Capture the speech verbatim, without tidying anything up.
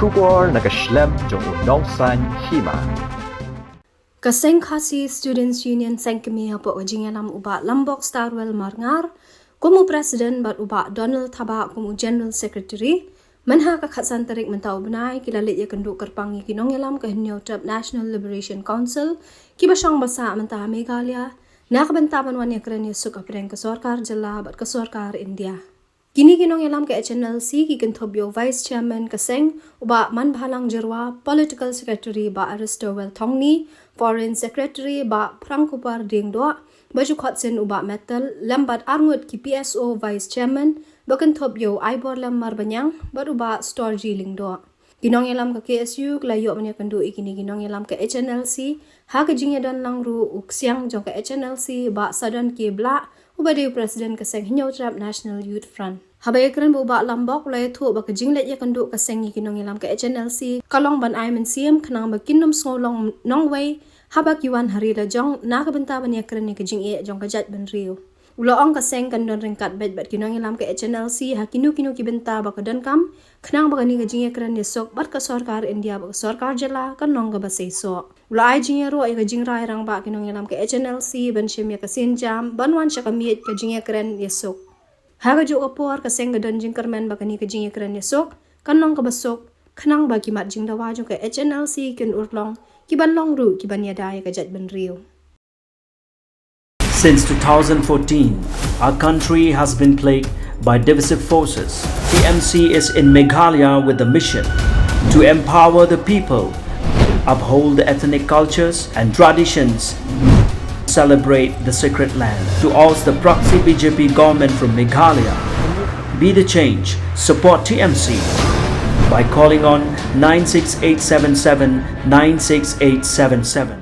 Khubor na ka shlem jong u nongsan hima. Ka Seng Khasi Students Union Seng Kmie hapoh ka jingïalam u Bah Lambok Starwell Marngar kum u President bad u Bah Donald Thabah kum u General Secretary, mynha ka khatsan tarik mynta u bnai ki la leit ïakynduh kyrpang ïa ki nongïalam ka Hynñiewtrep National Liberation Council kiba shong basah mynta ha Meghalaya na ka bynta ban wan ïakren ïasuk hapdeng ka sorkar jylla bad ka sorkar India. Kine ki nongïalam ka H N L C ki kynthup ïa u Vice Chairman ka seng u Bah Manbhalang Jyrwa, Political Secretary Bah Aristowell Thongni, Foreign Secretary Bah Prangkupar Diengdoh, ba ju khot sien u Bah Metal, lem bad arngut ki P S O Vice Chairman ba kynthup ïa u Aiborlem Marbaniang bad u Bah Storji Lyngdoh. Ki nongïalam ka K S U ki la ïoh ban ïakynduh ïa kine ki nongïalam ka H N L C ha ka jingïadon lang ruh u ksiang jong ka H N L C Bah Sadon K Blah, uba dei u President ka seng Hynñiewtrep National Youth Front. Haba ïakren bad u Bah Lambok u la ïathuh ba ka jingleit ïakynduh ka seng ïa ki nongïalam ka H N L C ka long ban ai mynsiem khnang ba kin ym sngew long nongwei haba ki wan ha ri la jong na ka bynta ban ïakren ïa ka jingeh jong ka jaitbynriew. U la ong ka seng kan don ryngkat beit bad ki nongïalam ka H N L C ha kino kino ki bynta ba ka donkam khnang ba kane ka jingïakren ïasuk bad ka sorkar India bad ka sorkar jylla kan long kaba seisoh. U la ai jingïaroh ïa ka jingrai rangbah ki nongïalam ka H N L C ban shim ïa ka sienjam ban wan sha ka miej ka jingïakren ïasuk. Ha kajuh ka por ka seng ka don jingkyrmen ba kane ka jingïakren ïasuk kan long kaba suk khnang ba ki mat jingdawa jong ka H N L C kin urlong, kiban long ruh kiban ïada ïa ka jaitbynriew. Since two thousand fourteen, our country has been plagued by divisive forces. T M C is in Meghalaya with the mission to empower the people, uphold the ethnic cultures and traditions, celebrate the sacred land. To oust the proxy B J P government from Meghalaya, be the change, support T M C by calling on nine six eight seven seven nine six eight seven seven.